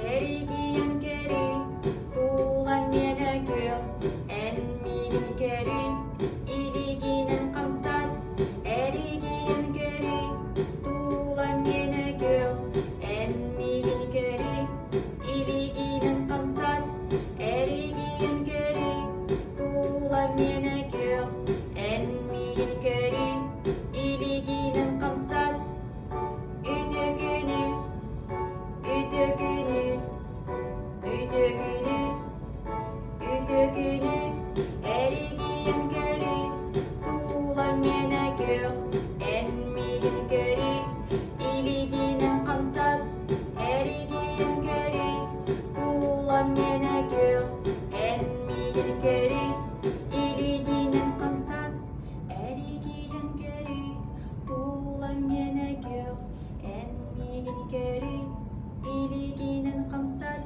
Эригийэн кэрий, туулан миэнэ күөх, эн миигин кэрий, илиигинэн хамсат. Эригийэн кэрий, туулан миэнэ күөх, эн миигин кэрий, илиигинэн хамсат. Эригийэн кэрий, туулан миэнэ күөх, эн миигин кэрий, илиигинэн хамсат. Үтүө күнү, үтүө күнү, үтүө күнү, үтүө күнү, эригийэн көрүй, туула миэнэ күөх, эн миигин көрүй, илиигинэн хамсат, эригийэн көрүй, туула миэнэ күөх, эн миигин көрүй, илиигинэн хамсат, эригийэн көрүй, Туула миэнэ күөх, эн миигин көрүй, илиигинэн хамсат.